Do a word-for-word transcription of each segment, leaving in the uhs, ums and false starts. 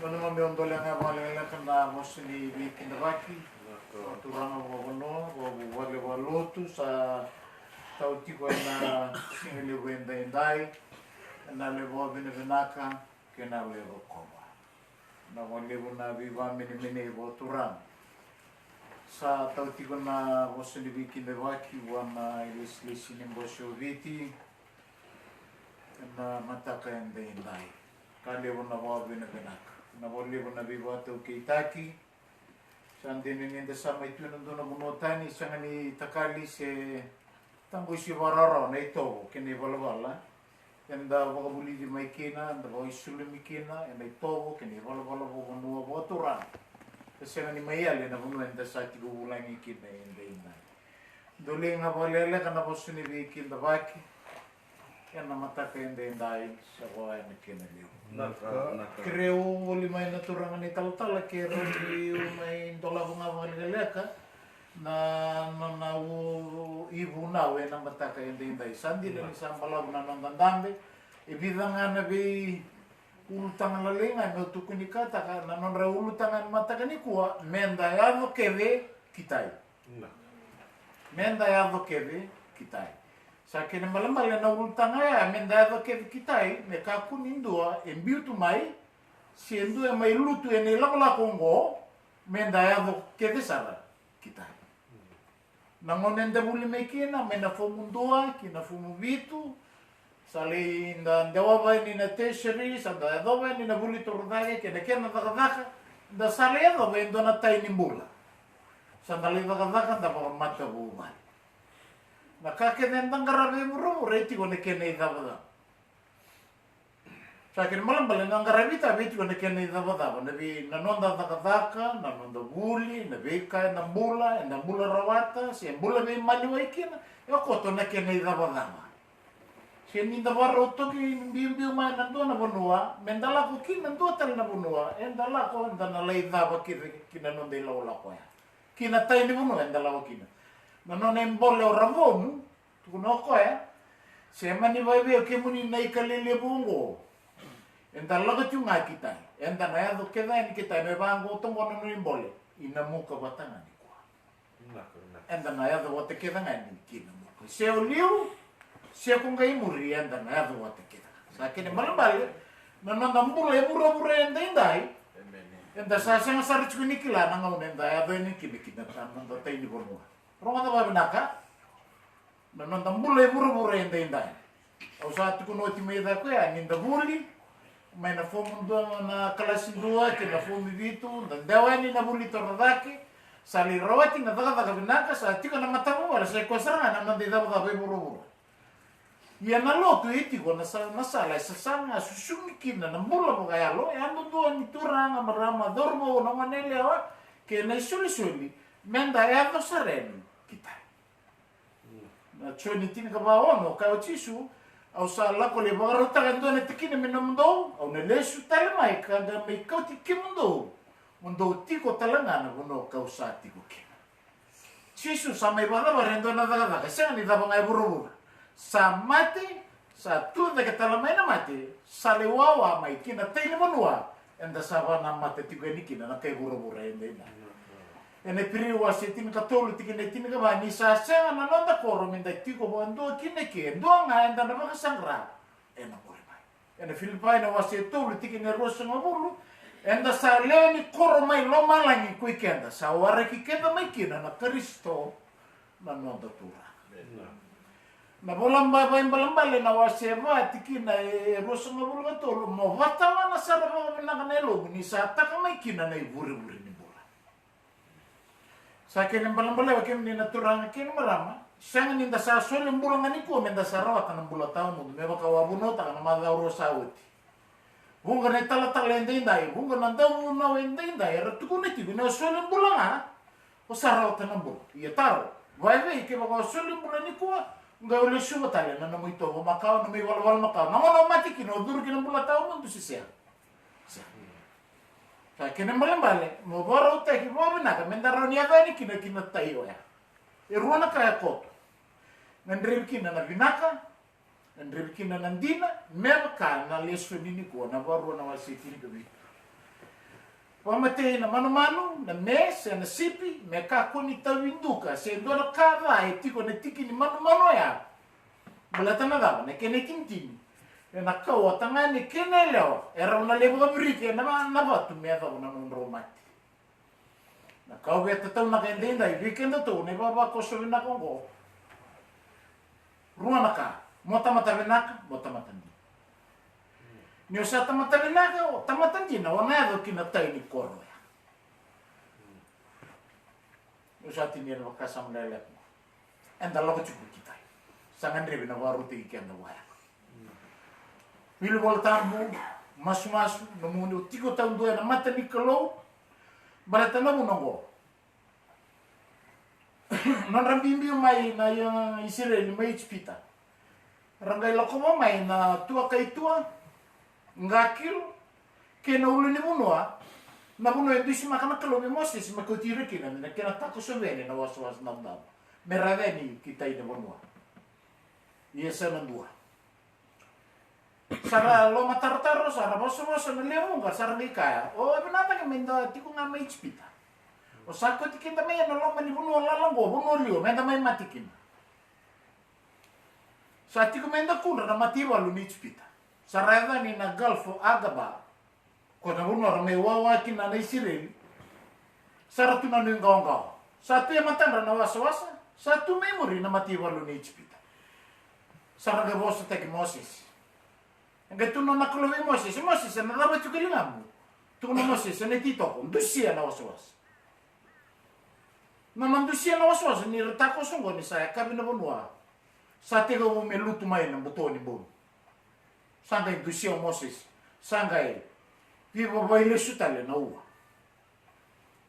Nanuma meu dolega vakalekaleka na vosa ni veikidavaki. Turaga vakavanua, vakavuvale vakalotu, sa tau tiko ena siga levu edaidai, ena levu vakavinavinaka kei na levu vakacokova. Na vakalevu na veivakamenemenei vakaturaga. Sa tau tiko na vosa ni veikidavaki vua na ilesilesi ni Bose o Viti ena mataka edaidai. Ka levu na vakavinavinaka, na vakalevu na veivakataukeitaki. Sa dina ni da sa mai tu ena dua na vanua tani, sega ni takali se taqusi vakarawarawa na itovo kei na ivalavala eda vakavulici mai kina, eda vakaisulumi kina ena itovo kei na ivalavala vakavanua vakaturaga. Ka sega ni mai yali ena vanua eda sa tiko vulagi kina edaidai. Dolei ga vakalekaleka na vosa ni veikidavaki ena mataka edaidai, sa vua ena kena levu. Naka, naka. Kereu voli mai na turaga ni talatala, kereu mai dolava ga vakalekaleka na, na, na u, ivunau ena mataka edaidai. Sa dina ni sa balavu na noda dabe. E vica ga na veiulutaga lalai ga meu tukuni kataka, na nodra ulutaga ena mataka nikua, meda yaco kece ki tai. Meda yaco kece ki tai. Sa kena ibalebale na ulutaga ya, meda yaco kece ki tai, me kakua ni dua e biu tu mai, se dua e mai lutu ena ilakolako oqo, meda yaco kece sara ki tai. Na gauna eda vuli mai kina, mai na fomu dua ki na fomu vitu, sa lai da dewava yani na tertiary, sa da yacova yani na vuli torocake kei na kena cakacaka, da sa lai yacova e dua na tai ni bula. Sa da lai cakacaka, da vakamatavuvale. Na ka kece eda qarava e vuravura e tiko na kena icavacava. Sa kena ibalebale na qaravi itavi e tiko na kena icavacava, na vei, na noda cakacaka, na noda vuli, na veika eda bula, eda bula rawata se bula veimaliwai kina, e koto na kena icavacava. Se ni da vakarau toki biubiu mai na dua na vanua, meda lako kina dua tale na vanua, eda lako, eda na lai cava kece ki na noda ilakolako ya, ki na tai ni vanua eda lako kina. Na nona ibole o Ravonu, tukuna o koya, se mani vakaivei o kemuni na ika lelevu oqo, eda lako tiko ga ki tai, eda na yaco kece yani ki tai, me vaqo toqo na nona ibole, i Namuka vata ga nikua. Eda na yaco vata kece ga yani ki Namuka. Se o liu, se ko qai muri, eda na yaco vata kece ga. Sa kena ibalebale na noda bula e vuravura edaidai. Eda sa sega sara tiko ni kila na gauna eda yaco yani kina ki na noda tai ni vanua. Rogoca vakavinaka. Na noda bula e vuravura edaidai. Au sa tukuna oti mai cake ya, ni da vuli mai na fomu dua, na kalasi dua kei na fomu vitu, da dewa yani na vuli torocake, sa lai rawati na cakacaka vinaka, sa tiko na matavuvale, sa i koya sara ga na noda icavacava e vuravura. Ia na lotu e tiko na sa, na sala e sasaga, susugi kina na bula vakayalo, yadudua ni turaga, marama, cauravou, na goneyalewa kei na isolisoli, meda yaco sara yani ki tai. Na Joni tinikava ono, kaya o Jisu, au sa lako lai vakarautaka e dua na tikina me nomudou, au na lesu tale mai ka da mai kauti kemudou, mo dou tiko tale ga na vanua kau sa tiko kina. Jisu sa mai vakacavara e dua na cakacaka, sega ni cava ga e vuravura. Sa mate, sa tu cake tale mai na mate, sa lai wawa mai ki na tai ni vanua eda sa vakanamata tiko yani kina na kai vuravura edaidai. Ena Iperiu wase tinikatolu tikina e tinikava, ni sa sega na noda koro meda tiko vakadua kina eke, e dua ga eda na vakasaqara ena muri mai. Ena Filipai na wase tolu tikina e ruasagavulu, eda sa lewe ni koro mai lomalagi ko i keda, sa waraki keda mai kina na Karisito na noda Turaga. Na Vola Ba, Vaibalebale na wase va tikina e ruasagavulu ka tolu, mo vatawana sara vakavinaka na yalomu ni sa taka mai kina na ivurevure ni bula. Sa kena ibalebale, kemuni na turaga kei na marama, sega ni da sa soli bula ga nikua meda sa rawata na bula tawamudu, me vaka au a vunautaka na macawa rua sa oti. Vuqa na italatala edaidai, vuqa na dauvunau edaidai era tukuna tiko ni o soli bula ga, o sa rawata na bula. Ia taro, vakaevei kevaka o soli bula nikua, qai o lesuva tale na nomu itovo makawa, na nomu ivalavala makawa, na gauna o mate kina o curu ki na bula tawamudu se sega? Sega. Sa kena ibalebale mo vakarautaki vakavinaka meda rawa ni yaco yani kina ki na tai oya. E rua na ka e koto. Gadrevi kina na vinaka, gadrevi kina na dina, me vaka na lesoni nikua, na Vakarua na wase tinikavitu. Vakamatei na manumanu, na me se na sipi, me kakua ni tauvi duka se dua na ka ca e tiko na tiki ni manumanu oya. Baleta na cava? Na kena itinitini, ena kau o tagane kei na yalewa, e rau na lai vakaviriki ena va-, na vatu me yacova na nodrau mate. Na ka au via tataunaka edaidai vei kedatou na ivavakoso vinaka oqo. Rua na ka, mo tamata vinaka, mo tamata dina. Ni o sa tamata vinaka, o tamata dina, o na yaco ki na tai ni koro ya. Ni o sa tinia na vakasama lekaleka. Eda lako tiko ki tai. Sa gadrevi na vakarautaki keda vaya. Wili Vola Tabu, masumasu, nomuni o tiko taudua ena mata ni Kalou. Baleta na vuna oqo. Nodra biubiu mai na, ia, Isireli mai Ijipita. Ra qai lakova mai na tua kai tua, qakilo, kei na ulu ni vanua, na vanua e dusimaka na Kalou vei Mosese me kauti ira kina, na kena takoso vei na wasawasa na cava. Me ra yaco yani ki tai ni vanua. Ia sa na dua. Sa ra lomatarotaro, sa ra vosavosa na lewe vuqa, sa ra qai kaya, o, e vinaka cake me da tiko ga mai Ijipita. O sa kauti keda mai ena loma ni vanua lala oqo, vanua liwa, me da mai mate kina. Sa tiko mai dakudra na mataivalu ni Ijipita. Sa ra yaco yani na Gulf of Aqaba. Ko na vanua ra mai wawa kina na Isireli. Sa ra tu na nuiqawaqawa. Sa tu e matadra na wasawasa. Sa tu mai muri na mataivalu ni Ijipita. Sa ra qai vosataki Mosese. E qai tukuna na Kalou vei Mosese, Mosese, na cava tiko e ligamu? Tukuna Mosese, na ititoko, dusia na wasawasa. Na, na dusia na wasawasa ni ra takoso oqo ni sa yakavi na vanua. Sa tekivu me lutu mai na buto ni bogi. Sa qai dusia o Mosese. Sa qai veivavailesu tale na ua.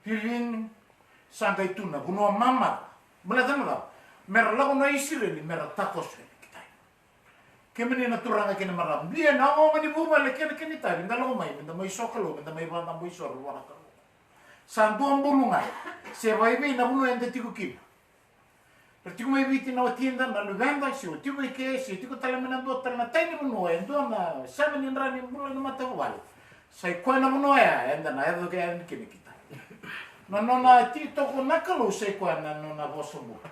Vivini, sa qai tu na vanua mamaca. Baleta na cava? Me ra lako na Isireli, me ra takoso yani ki tai. Kemuni na turaga kei na marama, biu na ogaoga ni vuvale kei na kena itavi, da lako mai, me da mai sokalou, me da mai vakacabo isoro vua na Kalou. Sa dua bulu ga, se vaivei na vanua eda tiko kina. Ra tiko mai Viti na watida, na luveda, se o tiko i ke, se o tiko tale mai na dua tale na tai ni vanua, e dua na sega ni dra ni bula ni matavuvale. Sa i koya na vanua ya eda na yaco yani kina ki tai. Na nona ititoko na Kalou sa i koya na nona vosa bula.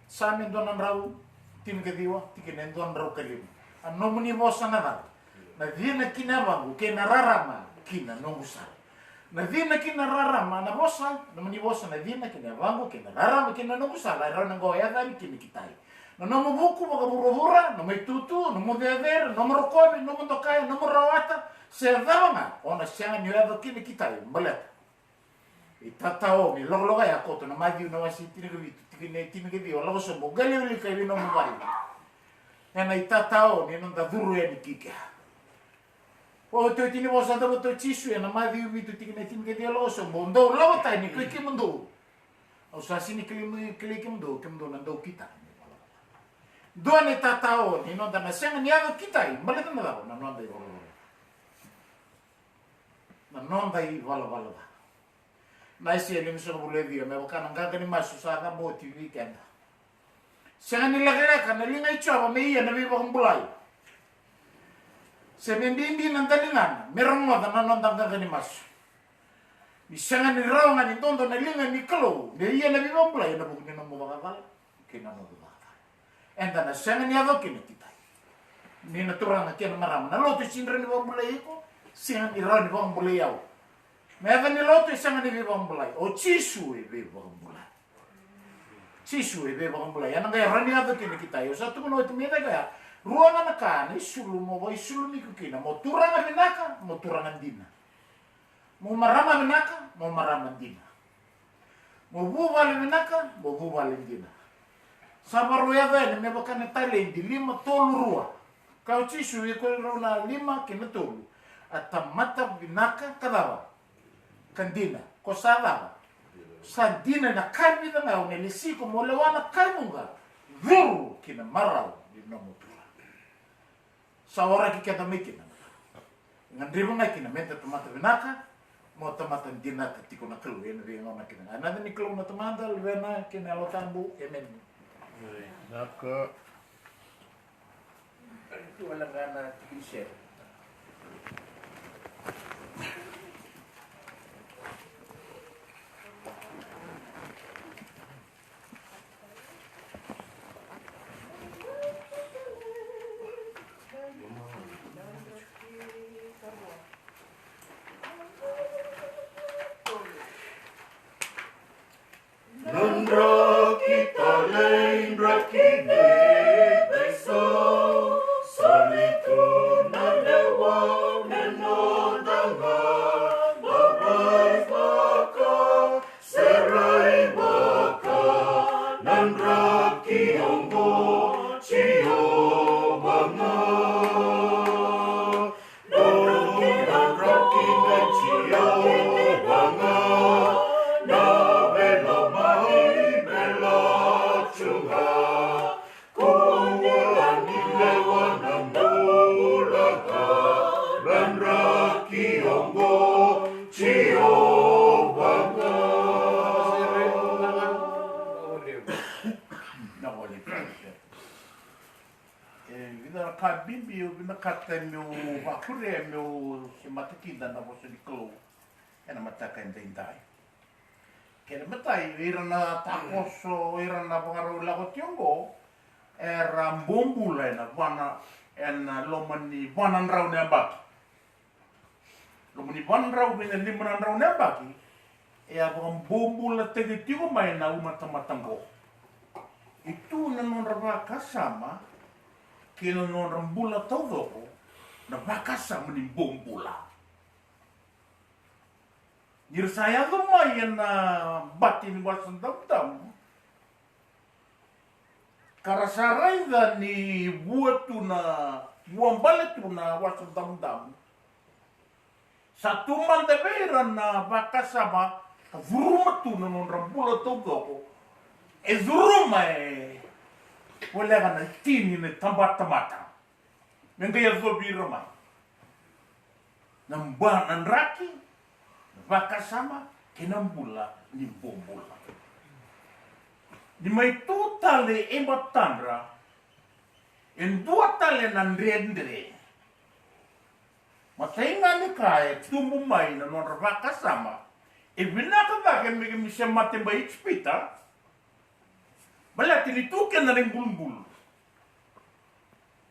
Same dua na drau tinikaciwa, tikina e dua na drau ka lima. A nomuni vosa na cava? Na cina ki na yavaqu kei na rarama ki na noqu sala. Na cina ki na rarama, na vosa, nomuni vosa na cina ki na yavaqu kei na rarama ki na noqu sala, e rawa ni qo yaco yani kina ki tai. Na nomu vuku vakavuravura, nomu itutu, nomu cecere, nomu rokovi, nomu dokai, nomu rawata, se cava ga, o na sega ni yaco kina ki tai, baleta itatao ni lokoloko ya. Koto na Maciu na wase tinikavitu, tikina e tinikaciwa, lako sobu, qai wilika e vei nomu vale. Ena itatao ni noda curu yani ki kea. Otioti ni vosa cavuta o Jisu ena Maciu vitu, tikina e tinikaciwa, lako sobu, dou lako tani koi kemudou. Au sa sega ni kilai, kilai kemudou, kemudou na dau kitaka. Dua na itatao ni noda na sega ni yaco ki tai, baleta na cava? Na noda ivalavala. Na noda ivalavala ca. Na Aisea limasagavulu ka ciwa, me vaka na qaqa ni masu sa cabo oti vei keda. Sega ni lekaleka na liga i Jiova me ia na veivakabulai, se me bibi na daligana me rogoca na noda qaqa ni masu. Ni sega ni rawa ga ni dodo na liga ni Kalou me ia na veivakabulai ena vuku ni nomu vakacala kei na nomu vakacala. Eda na sega ni yaco kina ki tai. Ni na turaga kei na marama, na lotu e sega ni rawa ni vakabulai iko, sega ni rawa ni vakabulai au. Na yaca ni lotu e sega ni veivakabulai. O Jisu e veivakabulai. Jisu e veivakabulai. Ena qai rawa ni yaco kina ki tai. Au sa tukuna oti mai cake oya, rua ga na ka na isulu mo vakaisulu mai iko kina, mo turaga vinaka, mo turaga dina. Mo marama vinaka, mo marama dina. Mo vuvale vinaka, mo vuvale dina. Sa varau yaco yani me vaka na taledi, lima, tolu, rua. Kaya o Jisu vei ko rau na lima kei na tolu. A tamata vinaka ka cava? Ka dina. Ko sa cava? Sa dina na ka vica ga au na lesi iko mo lewa na ka e vuqa. Curu ki na marau ni nomu turaga. Sa waraki keda mai kina. Gadrevi ga kina meda tamata vinaka, mo tamata dinata tiko na Kalou ena veigauna kina ga. Ena yaca ni Kalou na Tamada, Luvena kei na Yalo Tabu. Emeni. Vinaka. Tu wale ga na tikini sere. Ni veiso, soli tu na lewa me noda ga, na vakaisaka, se rai vaka na draki oqo, Jiova ga. E vica na ka bibi au vinakata meu vakuria meu se mata kina na vosa ni Kalou ena mataka edaidai. Kena imatai, o ira na takoso, o ira na vakarau lako tiko oqo, era bobula ena va na, ena loma ni va na drau na yabaki. Loma ni va na drau vei na lima na drau na yabaki, e a vakabobulataki tiko mai na uma tamata oqo. E tu na nodra vakasama kei na nodra bula taucoko na vakasama ni bobula. Ni ra sa yaco mai ena bati ni Wasa Damudamu, ka ra sa raica ni vua tu na, vua bale tu na Wasa Damudamu. Sa tu mada vei ira na vakasama ka curuma tu na nodra bula taucoko. E curuma, e voleka na tini na tabatamata me qai yacovi ira mai. Na ba, na draki, na vakasama kei na bula ni bobula. Ni mai tu tale e matadra e dua tale na dredre. Matai ga ni ka e tubu mai na nodra vakasama, e vinaka cake me keimami se mate mai Ijipita, baleta ni tu kina na ibulubulu.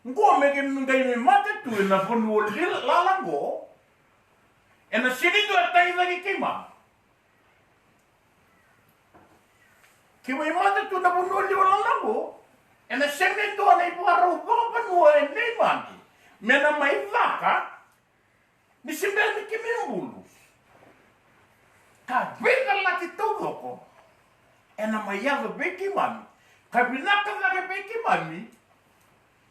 Oqo me keimami qai mai mate tu ena vanua lala oqo, ena sega ni dua e tagicaki keimami. Keimami mate tu na vanua levu lala oqo, ena sega ni dua na ivakarau vakavanua e neimami me na mai caka, ni se bera ni keimami bulu. Ka veicalati taucoko ena mai yaco vei keimami, ka vinaka cake vei keimami,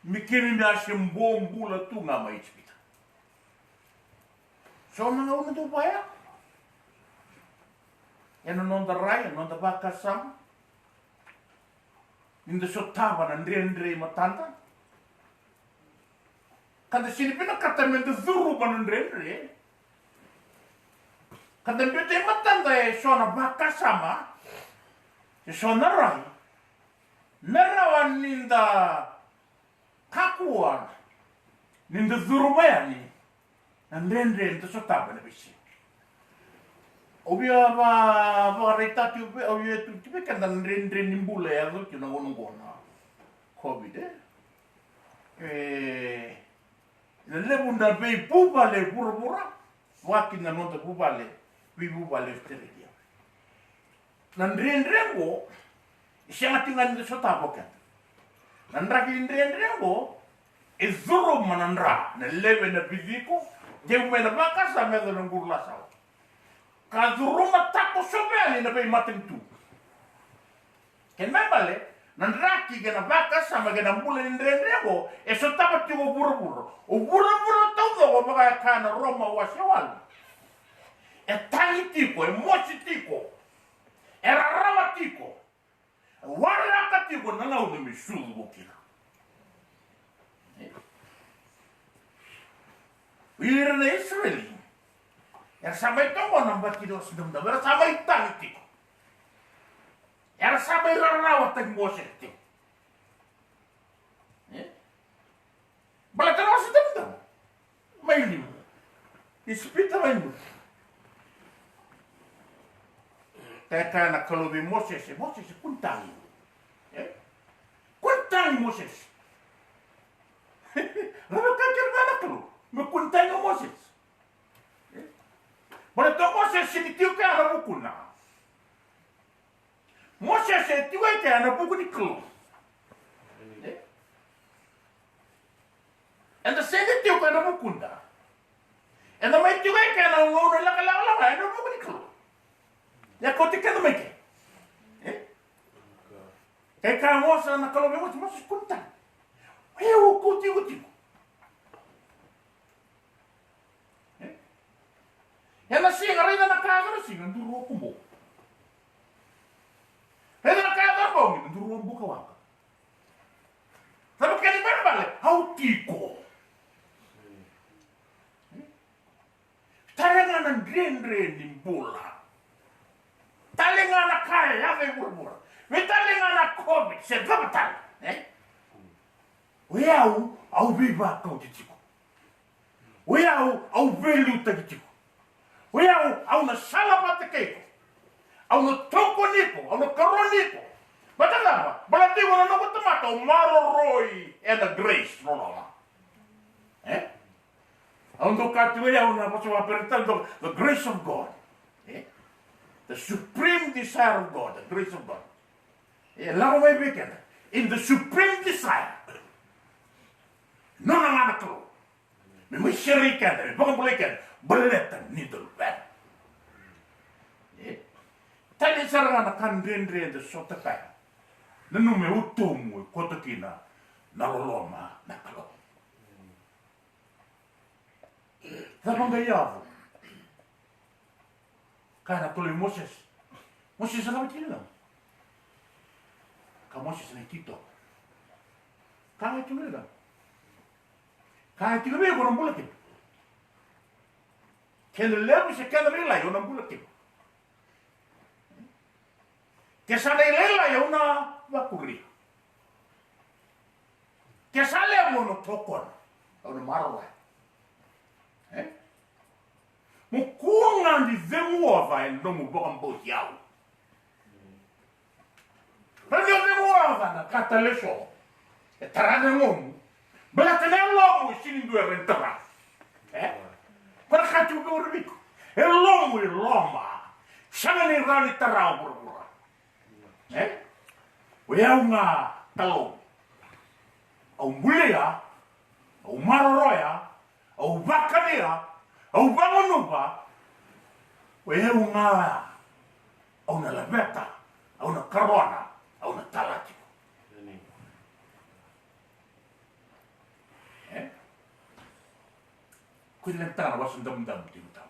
me keimami a se bobula tu ga mai Ijipita. So na gauna dau vaya ena noda rai, ena noda vakasama, ni da sotava na dredre i matada, ka da sega ni vinakata me da curuma na dredre, ka da biuta i matada e so na vakasama, e so na rai, me rawa ni da kakua ni da curuma yani na dredre eda sotava ena veisiga. Au via va, vakaraitaka tiko vei, au via tukuna tiko vei keda na dredre ni bula e yaco tiko na gauna oqo na COVID, e? E, na levu na veivuvale vuravura, vaka kina na noda vuvale, veivuvale Australia. Na dredre oqo e sega tiko ga ni da sotava o keda. Na draki ni dredre oqo e curuma na dra, na levu na viciko, tiko mai na vakasama, yaco na qurulasawa, ka curuma, takosova yani na veimatanitu. Kena ibalebale, na draki kei na vakasama kei na bula ni dredre oqo e sotava tiko o vuravura. O vuravura taucoko, vaka e kaya na Roma wase walu, e tagi tiko, e mosi tiko, e rarawa tiko, e waraka tiko na gauna me sucu vou kina. O ira na Isireli era sa mai toqo na bati ni Wasa Damudamu, era sa mai tagi tiko, era sa mai rarawataki Mosese tiko. E? Baleta na Wasa Damudamu mai liu, Ijipita mai muri. Ka e kaya na Kalou vei Mosese, Mosese, kua ni tagi. E? Kua ni tagi, Mosese. Ra vaka kina vua na Kalou me kua ni tagi o Mosese. E? Baleta o Mosese ni tiko kina na vukuna. Mosese e tiko e kea ena vuku ni Kalou. Eda sega tiko ena vukuda. Eda mai tiko e ke na gauna lakalaka ena vuku ni Kalou. Ia kauti keda mai ke. E? Kai ka vosa na Kalou vei Mosese, Mosese, kua ni tagi. E, au kauti iko tiko. E? Ena siga, raica na ka yaco na siga, duru o Kubou. Raica na ka yaco na bogi, duru o Bukawaqa. Cava kena ibalebale? Au tiko. Tale ga na dredre ni bula. Tale ga na ka e yaco e vuravura. Vei tale ga na COVID se cava tale, e? O yau, au veivakauti tiko. O yau, au veiliutaki tiko. O yau, au na sala vata kei iko. Au na tokoni iko, au na karoni iko. Baleta na cava? Baleta ni o na noqu tamata, au maroroi ena grace, loloma. E? Au dau kaya tiko, o yau na vosa vakaperitania, the grace of God. E? The supreme desire of God, the grace of God. E lako mai vei keda in the supreme desire. Nona ga na Kalou me mai serei keda, me vakabulai keda, baleta ni da luvena. E? Tani sara ga na ka dredre eda sota kaya. Nanuma e utomu e koto kina na loloma na Kalou. Cava qai yaco? Kaya na Kalou vei Mosese. Mosese, cava tiko na ligamu? Kaya Mosese, na ititoko. Ka ga tiko na ligamu. Ka ga tiko vei iko na bula kina. Kena levu se kena lailai o na bula kina. Ke sa na ilailai au na vakuria. Ke sa levu au na tokona, au na maroroya. E? Mo kua ga ni ceguova e nomu vakabauti au. Raica, o ceguova na ka tale eso e tara na yagomu. Baleta na yalomu e sega ni dua e rawa ni tara. E? Ko na ka tiko vei iko. E lomu, e loma. Sega ni rawa ni tara o vuravura. E? O yau ga Kalou. Au bulia, au maroroya, au vakania, au vagunuva. O yau ga oya. Au na laveta, au na karona, au na tala tiko. E? Ko ni leqataka na Wasa Damudamu tiko tau.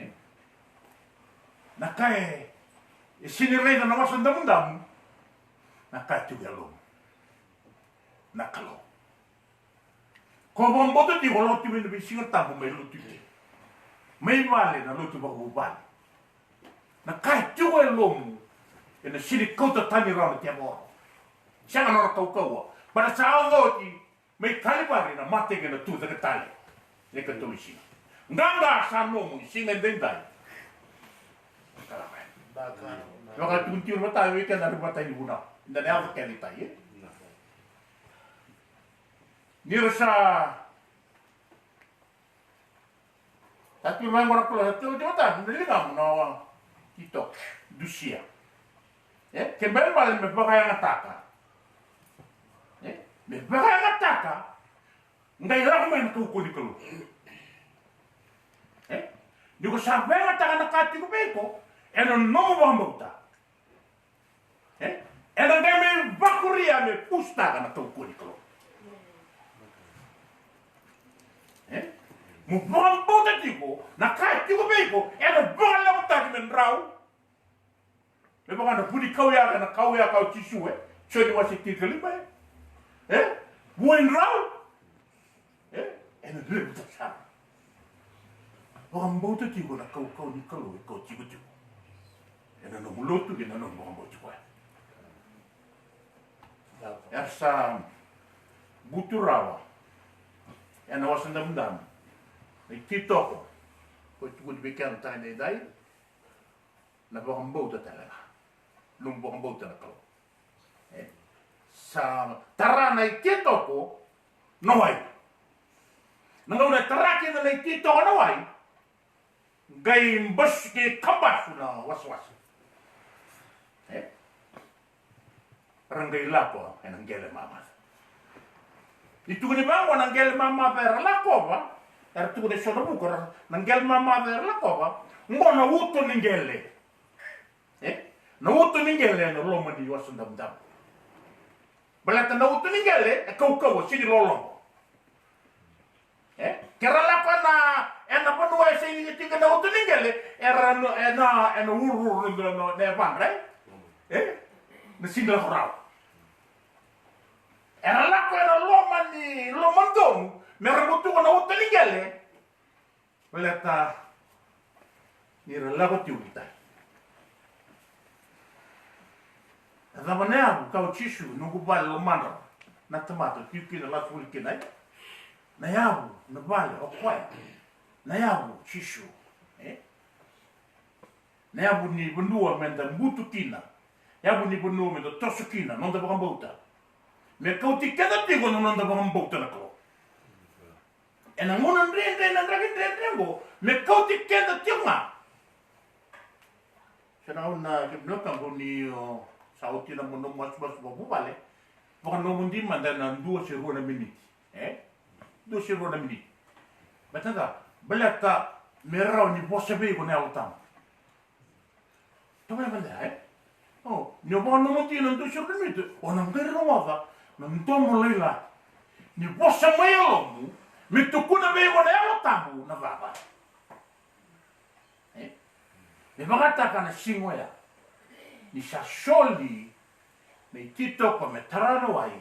E? Na ka e, e sega ni raica na Wasa Damudamu, na ka e tiko e lomu na Kalou. Ko vakabauta tiko, lako tiko mai na veisiga tabu, mai lotu i ke, mai vale na lotu vakavuvale. Na ka e tiko e lomu ena sega ni kauta tani rawa na tevoro. Sega na nona kaukauwa. Baleta sa yaco oti mai Kalivari na mate kei na tucake tale. Na ikatolu ni siga. Qaqa sa nomu ni siga edaidai. Vaka tukuni tiko vata vei keda na vata ni vunau. Eda na yaco keda i tai, e? Ni ra sa Sa tu mai qo na Kalou, sa tu, tu vata na ligamu na ititoko, dusia. E, ke balebale me vakayagataka. E, me vakayagataka, qai lako mai na kaukauwa ni Kalou. E, ni ko sa vakayagataka na ka tiko vei iko, ena nomu vakabauta. E? Ena qai mai vakuria me pusitaka na kaukauwa ni Kalou. E? Mo vakabauta tiko, na ka e tiko vei iko, ena vakalevutaki me drau. Me vaka na vunikau ya, na kau ya, kau Jisu, e? Joni wase tinikalima, e? E? Vua e drau. E? Ena levu sara. Vakabauta tiko na kaukauwa ni Kalou e kau tikotiko ena nomu lotu kei na nomu vakabauti koya. Era sa butu rawa ena Wasa Damudamu na ititoko. Ko tukuni vei keda tale edaidai. Na vakabauta tale ga. Nomu vakabauta na Kalou. E? Sa tara na ititoko na wai. Na gauna e tara kina na ititoko na wai, qai basu, qai kabasu na wasawasa. E? Ra qai lako ena qele mamaca. Ni tukuni vaqo na qele mamaca era lakova, era tukuna eso na vuku, ra, na qele mamaca era lakova, qo na uto ni qele. E? Na uto ni qele ena loma ni Wasa Damudamu. Baleta na uto ni qele e kaukauwa, sega ni lologo. E? Ke ra lako ena, ena vanua e sega ni tiko na uto ni qele, era no, ena, ena uruuru na, na, na yavadra, e? E? Na sega ni lako rawa. Era lako ena loma ni, loma donu, me ra butuka na uto ni qele. Baleta ni ra lako tiko ki tai. A cava na yavu? Kaya o Jisu, noqu vale lomadra na tamata, tiko kina, lasu voli kina, e? Na yavu, na vale, o koya. Na yavu, Jisu, e? Na yavu ni vanua meda butu kina. Yavu ni vanua meda toso kina, noda vakabauta. Me kauti keda tiko na noda vakabauta na Kalou. Ena gauna dredre, na draki dredre oqo, me kauti keda tiko ga. Sa na gauna kemuni na wekaqu ni o sa oti na nomu masumasu vakavuvale, vakanomodi mada ena dua se rua na miniti. E? Dua se rua na miniti. Baleta, baleta me rawa ni vosa vei iko na Yalo Tabu. Tamai vale, e? O, ni o vakanomodi ena dua se rua na miniti, o na qai rogoca na domo lailai ni vosa mai yalomu, me tukuna vei iko na Yalo Tabu na cava. E? Me vakataka na siga oya ni sa soli na ititoko me tara na wai,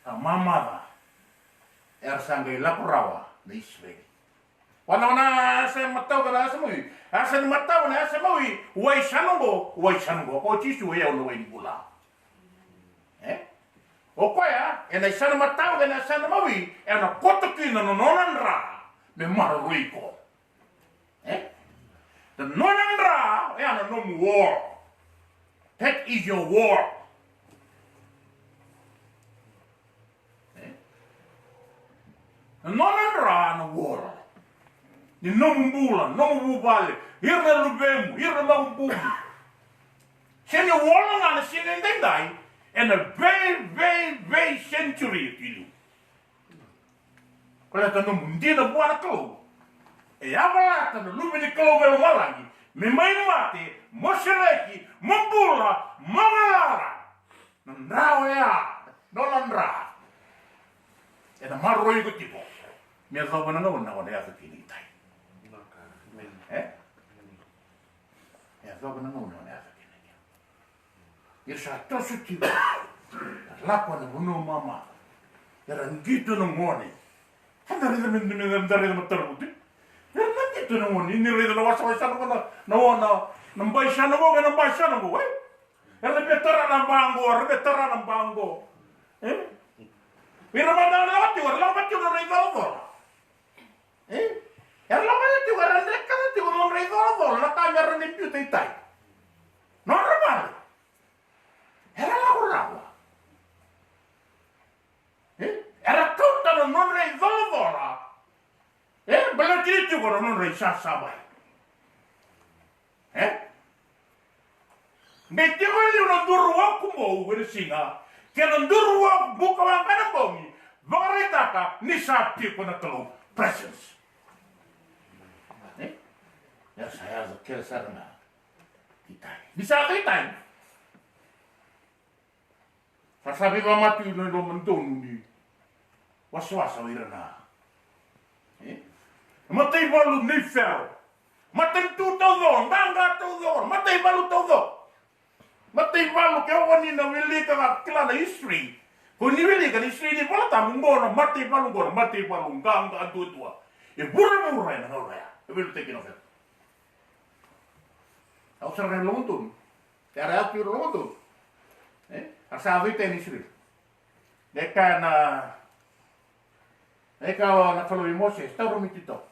ka mamaca, era sa qai lako rawa na Isireli. Vanaona, a sa matau na yasa mawi. A sa ni matau na yasa mawi. Wai sa noqo, wai sa noqo. Ko Jisu, o yau na wai ni bula. E? O koya, ena yasana matau, ena yasana mawi, ena koto kina na nona dra me maroroi iko. E? Na nona dra, oya na nomu war. That is your war. E? Na nona dra na war. Ni nomu bula, nomu vuvale, ira na luvemu, ira na makubumu. Se ni war ga na siga edaidai, ena vei, vei, vei century e tu i liu. Baleta nomu dina vua na Kalou. E yavalata na Luve ni Kalou mai lomalagi me mai mate, mo sereki, mo bula, mo galara. Na dra oya, nona dra, ena maroroi iko tiko me yacova na gauna o na yaco kina i tai. E? Me yacova na gauna o na yaco kina i tai. Era sa toso tiko, era lako ena vanua mamaca. Era qito na gone. Eda raica me, me, me da raica na taravutu. Era na qito na gone, ni raica na wasawasa na, na, na, na, na baisana qo, na baisana qo, e? Era na via tara na ba qo, era na via tara na ba qo. E? Ira mada era lako tiko, era lako tiko na nodra icolacola. E? Era lako tiko, era drekata tiko na nodra icolacola, na ka me ra na biuta i tai. Nodra vale. Era lako rawa. E? Era kauta na nodra icolacola. E? Baleti tiko na nodra isasavai. E? Qai tiko e liu na duru waku bou ena siga, kei na duru waku buka waqa na bogi, vakaraitaka ni sa tiko na Kalou, presence. E? Era sa yaco kece sara ga ki tai. Ni sa yaco i tai, sa sa veivakamatua na lomadonu ni wasawasa o ira na, e? Mataivalu nei Fero. Matanitu taucoko, qaqa taucoko, mataivalu taucoko. Mataivalu, ke o ni na wilika, ka kila na history. Ko ni wilika na history ni Vola Tabu, qo na mataivalu, qo na mataivalu qaqa duadua e vuravura ena gauna ya. E veiliutaki kina o Fero. Au sara ga e lomadonu. Era yaco tiko na lomadonu. E? Era sa yaco i tai na Isireli. Qai kaya na, qai kaya na Kalou vei Mosese, taura mai tiko.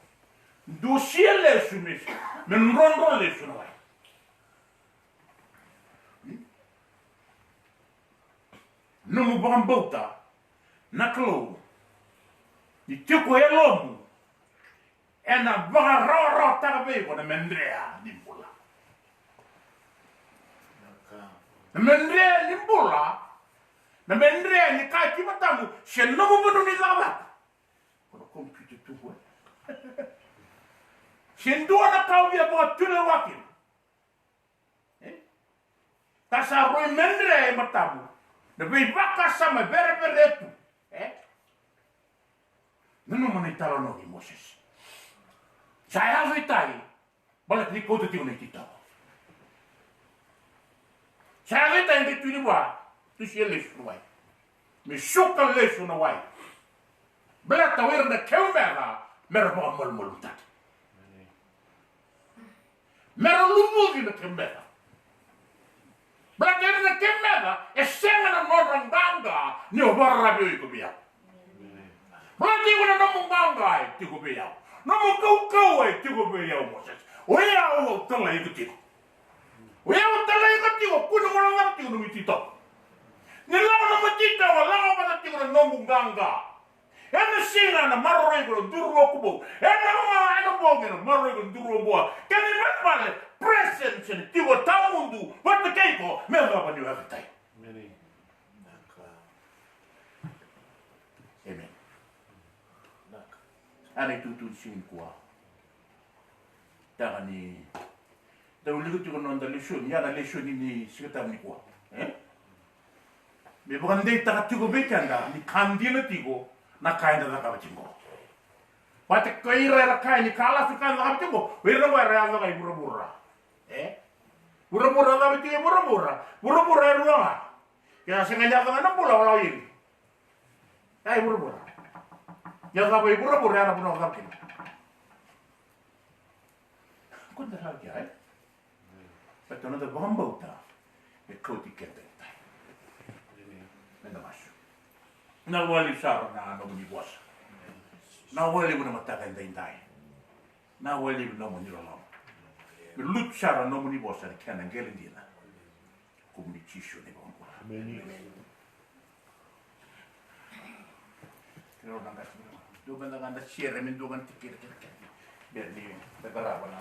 Dusia lesu me, me drodro lesu na wai. Nomu vakabauta na Kalou, ni tiko e yalomu, ena vakarawarawataka vei iko na medrea ni bula. Na medrea ni bula, Na medre ni ka ki matamu se nomu vanua ni cakacaka. Ko na computer tu qo. Se dua na ka o via vakatulewa kina. E? Ka sa rui medre e matamu na veivakasama vereveretu. E? Nanuma na italanoa kei Mosese. Sa yaco i tai. Baleta ni kauta tiko na ititoko. Sa yaco i tai, qai tukuni vua, dusia lesu na wai. Me suka lesu na wai. Baleta o ira na kemu meca mera vakamalumalumutaki. Mera lumuci na kemu meca. Baleta o ira na kemu meca e sega na nodra qaqa ni o vakararavi o iko vei au. Baleta iko na nomu qaqa e tiko vei au. Nomu kaukauwa e tiko vei au, Mosese. O yau au talai iko tiko. O yau au talai iko tiko, kua ni guilecava tiko nomu ititoko. Ni lako nomu ititoko, lako vata tiko na noqu qaqa. Ena siga ena maroroi iko na duru o Kubou. Ena, ena bogi ena maroroi iko na duru o Bua. Kena ibalebale, presence ena tiko tawamudu vata kei iko me yacova ni o yaco i tai. Amen. A na itukutuku ni siga nikua. Taka ni da wilika tiko na noda lesoni, ia na lesoni ni siga tabu nikua. E? Me vakadeitaka tiko vei keda ni ka dina tiko na ka eda cakava tiko. Vata kei ira era kaya ni ka lasu ka eda cakava tiko. O ira qo era yaco ga i vuravura. E? Vuravura cava tiko i vuravura. Vuravura e rua ga. Ke a sega ni yaco ga na bula, o lako i ili. Ia i vuravura. Ia cava i vuravura, ia na vanua cava kina. Ko da lako ia, e? Baleta na noda vakabauta me kauti keda i tai. Meda masu. Na wali sara na nomuni vosa. Na wali na mataka edaidai. Na wali na nomuni loloma. Me lutu sara na nomuni vosa na kena qele dina. Kumuni Jisu na iVakabula. Amen. Kena na qasi. Dua mada ga na share, me dua ga na tikina kece kece. Bera ni da qarava na.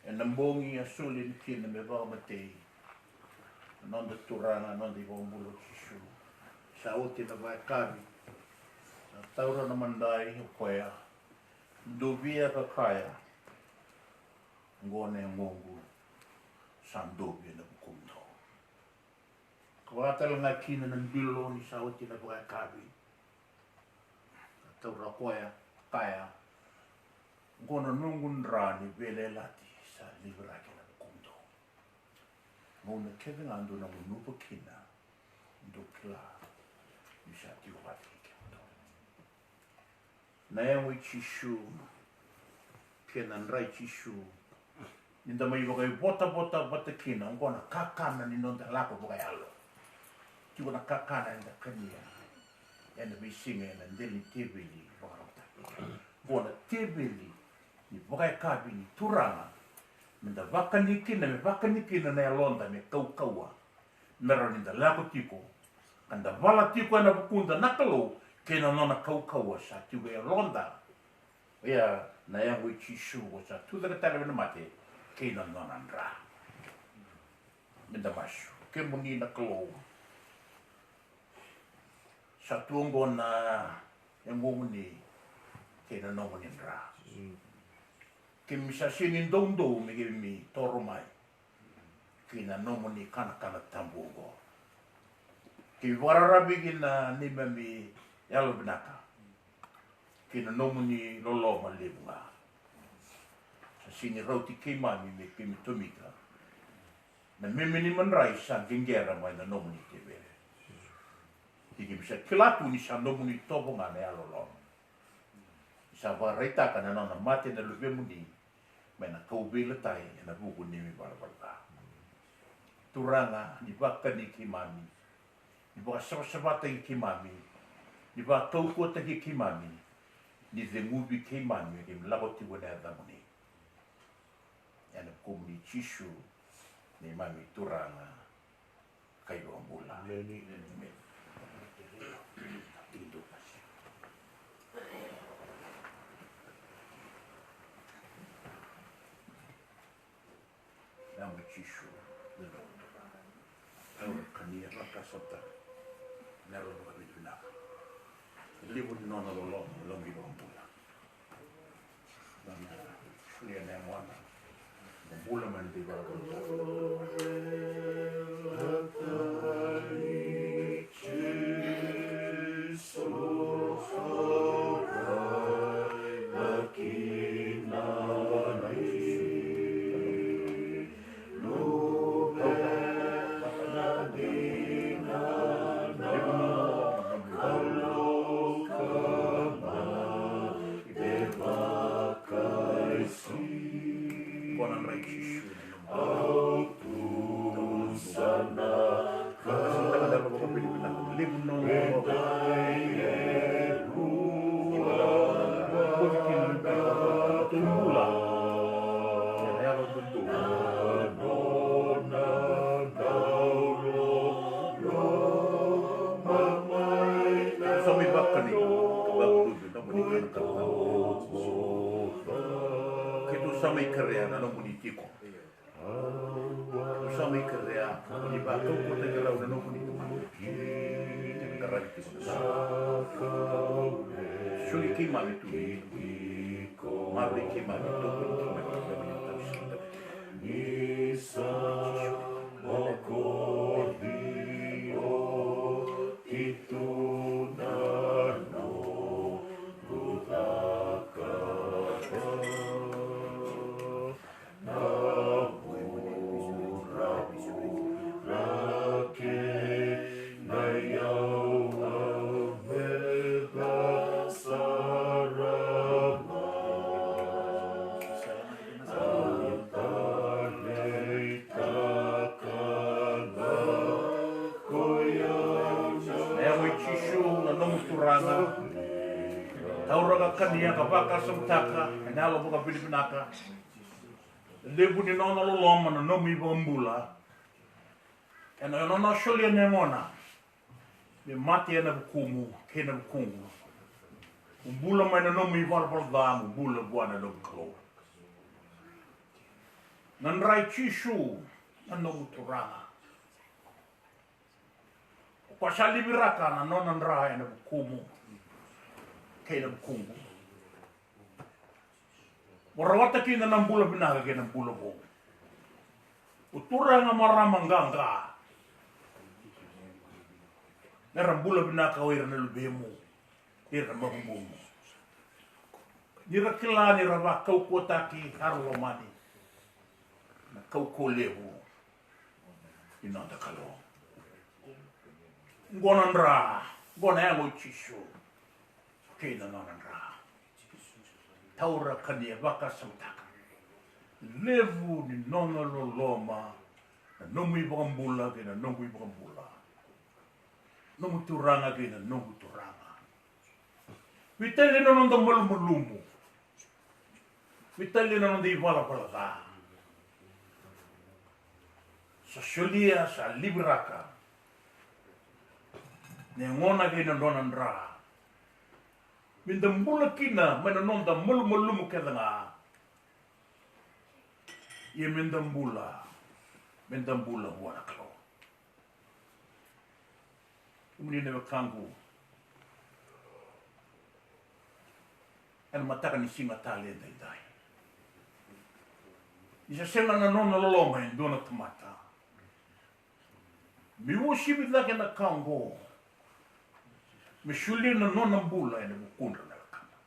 Ena bogi a soli ni kina me vakamatei na noda Turaga, na noda iVakabula o Jisu. Sa oti na vakayakavi, sa taura na madai o koya, dovia ka kaya, oqo na yagoqu sa dovi ena vukumudou. Ka vaka tale ga kina na bilo ni sa oti na vakayakavi. Ka taura koya, kaya, oqo na noqu dra ni veiyalayalati sa liviraki ena vukumudou. Gauna kece ga dou na gunuva kina, dou kila ni sa tiko vata kei kemudou. Na yago i Jisu kei na dra i Jisu, ni da mai vakaivotavota vata kina, oqo na kakana ni noda lako vakayalo. Tiko na kakana eda kania ena veisiga ena dela ni teveli vakarautaki. Oqo na teveli ni vakayakavi ni Turaga, me da vakani kina, me vakani kina na yaloda me kaukauwa. Me rawa ni da lako tiko ka da vala tiko ena vukuda na Kalou kei na nona kaukauwa sa tiko e yaloda. Oya na yago i Jisu ko sa tucake tale mai na mate kei na nona dra. Me da masu. Kemuni na Kalou, sa tu oqo na yagomuni kei na nomuni dra. Keimami sa sega ni doudou me keimami toro mai ki na nomuni kanakana tabu oqo. Keimami vakararavi ki na neimami yalovinaka kei na nomuni loloma levu ga. Sa sega ni rauti keimami me keimami tomika na memeni madrai sa qeqera mai na nomuni tevere. Ia keimami sa kila tu ni sa nomuni itovo ga na yalololoma. Ni sa vakaraitaka na nona mate na Luvemuni mai na kauveilatai ena vuku ni neimami valavala ca. Turaga, ni vakani keimami, ni vakasavasavataki keimami, ni vakakaukauwataki keimami, ni ceguvi keimami me keimami lako tiko ena yacamuni. Ena vukumuni Jisu, neimami Turaga ka iVakabula. Emeni. Emeni. Namo Jisu, na noda Turaga. Au kania vakasamataka na yalo vakavinavinaka. Levu ni nona loloma, loma iVakabula. Nona solia na yagona. Na bula mai na veivalavala. Keitou sa mai kerea na nomuni tiko. Keitou sa mai kerea mo ni vakaukauwataki rau na nomuni tamata. Keitou qaravi tiko na sa soli keimami tu. Maroroi keimami, tokoni keimami. Na yago i Jisu na nomu Turaga. Taura ka kania ka vakasamataka ena yalo vakavinavinaka. Levu ni nona loloma na nomu iVakabula. Ena nona solia na yagona me mate ena vukumu kei na vukuqu. Mo bula mai na nomu ivalavala ca, mo bula vua na nomu Kalou. Na dra i Jisu na nomu Turaga. O koya sa liviraka na nona dra ena vukumu kei na vukuqu. Mo rawata kina na bula vinaka kei na bula vou. O turaga, marama, qaqa, me ra bula vinaka o ira na luvemu, ira na makubumu. Ni ra kila ni ra vakaukauwataki, a ra lomani na kaukauwa levu ni noda Kalou. Qo na dra, qo na yago i Jisu kei na nona dra. Taura, kania, vakasamataka. Levu ni nona loloma na nomu iVakabula kei na noqu iVakabula, nomu Turaga kei na noqu Turaga. Veitalia na noda malumalumu. Veitalia na noda ivalavala ca. Sa solia, sa liviraka na yagona kei na nona dra me da bula kina mai na noda malumalumu kece ga. Ia me da bula me da bula vua na Kalou. Kemuni na wekaqu, ena mataka ni siga tale edaidai, ni sa sega na nona loloma e dua na tamata me uasivi cake na ka oqo me solia na nona bula ena vukudra na wekana.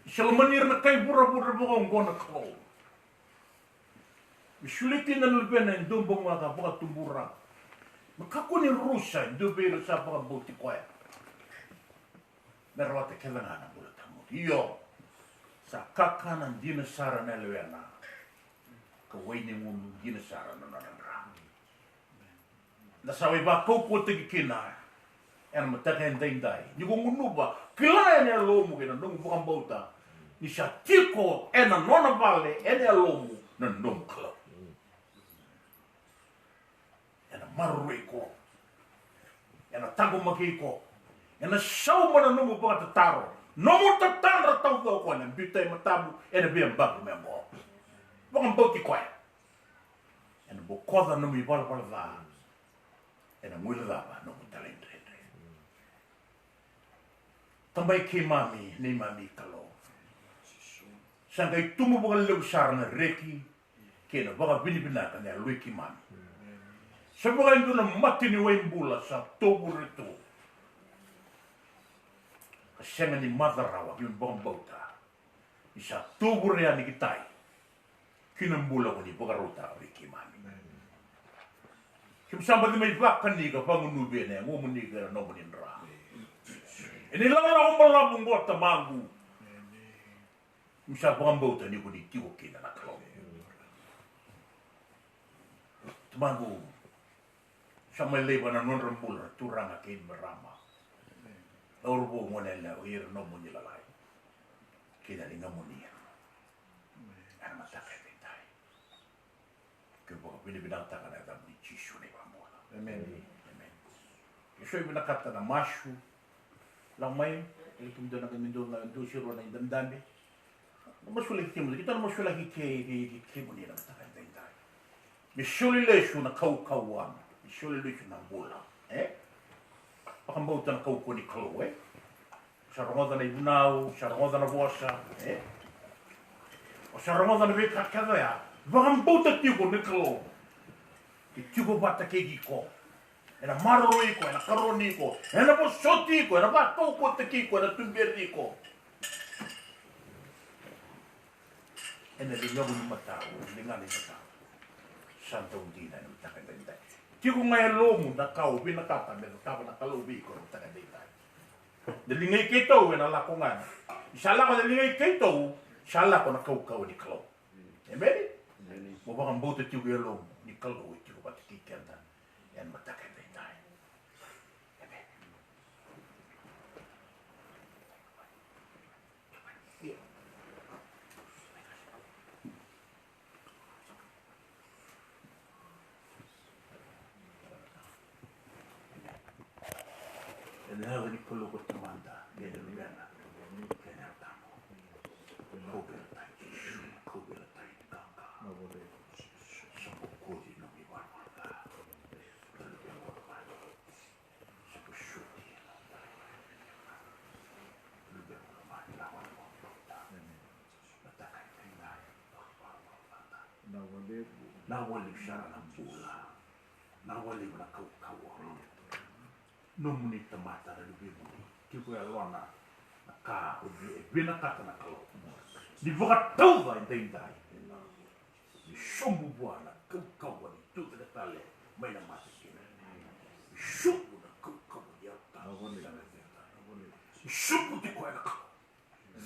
Ni sa lomani ira na kai vuravura vakaoqo na Kalou, me solia kina na luvena e dua bau ga ka vakatubura, me kakua ni rusa e dua vei ira sa vakabauti koya, me rawata kece ga na bula tawamudu. Io, sa kakana dina sara na luvena, ka wai ni gunu dina sara na nona dra. Da sa wai vakaukauwataki kina ena mataka edaidai, ni ko gunuva, kila ena yalomu kei na nomu vakabauta ni sa tiko ena nona vale, ena yalomu, na nomu Kalou. Ena maroroi iko, ena taqomaki iko, ena sauma na nomu vakatataro, nomu tatadra taucoko ena biuta e matamu ena veiyabaki mai oqo. Vakabauti koya. Ena bokoca nomu ivalavala ca, ena guilecava nomu talaidredre. Tamai keimami, neimami Kalou, sa qai tubu vakalevu sara na reki kei na vakavinavinaka na yaloi keimami. Sa vaka e dua na mata ni wai bula sa tovure tu, ka sega ni maca rawa, keimami vakabauta ni sa tovure yani ki tai ki na bula ko ni vakarautaka vei keimami. Keimami sa baci mai vakani ka vagunuvi ena yagomuni kei na nomuni dra. Ena ilakolako balavu oqo Tamaqu, keimami sa vakabauta ni ko ni tiko kina na Kalou. Tamaqu, sa mai laiva na nodra bula na turaga kei na marama, cauravou, goneyalewa, ira nomuni lalai, kei na ligamuni. Ena mataka edaidai, keimami vakavinavinakataka na yacamuni Jisu na iVakabula. Emeni. Emeni. Ke so e vinakata na masu, lako mai, e tu me dua na, me dua na, dua se rua na idabedabe. Na masulaki kemuni, keitou na masulaki kei, kei, kei kemuni na mataka edaidai. Me soli lesu na kaukauwa, me soli lesu na bula, e? Vakabauta na kaukauwa ni Kalou, e? O sa rogoca na ivunau, o sa rogoca na vosa, e? O sa rogoca na veika kece oya. Vakabauta tiko ni Kalou e tiko vata kei iko. Ena maroroi iko, ena karoni iko, ena vosoti iko, ena vakaukauwataki iko, ena tuberi iko. Ena ligamu ni matau, ligana ni matau. Sa dau dina ena mataka edaidai. Tiko ga e yalomu na ka o vinakata me cakava na Kalou vei iko ena mataka edaidai. Na ligai keitou ena lako ga yani. Ni sa lako na ligai keitou, sa lako na kaukauwa ni Kalou. Emeni? Emeni. Mo vakabauta tiko e yalomu ni Kalou e tiko vata kei keda ena mataka edaidai. Emeni. Ena yaca ni Kalou ko Tamada, kei na Luvena, kei na Yalo Tabu. Kauveilatai Jisu, kauveilatai ni qaqa. Sa bokoci nomu ivalavala ca. Vinaka vakalevu sara na bula. Vinaka vakalevu na kaukauwa. Nomuni tamata na luvemuni. Tiko e yalona na ka o ni vinakata na Kalou. Ni vakatauca edaidai. Ni sobu vua na kaukauwa ni tucake tale mai na mate kina. Ni sobu na kaukauwa ni Yalo Tabu. Ni sobu tiko ena Kalou.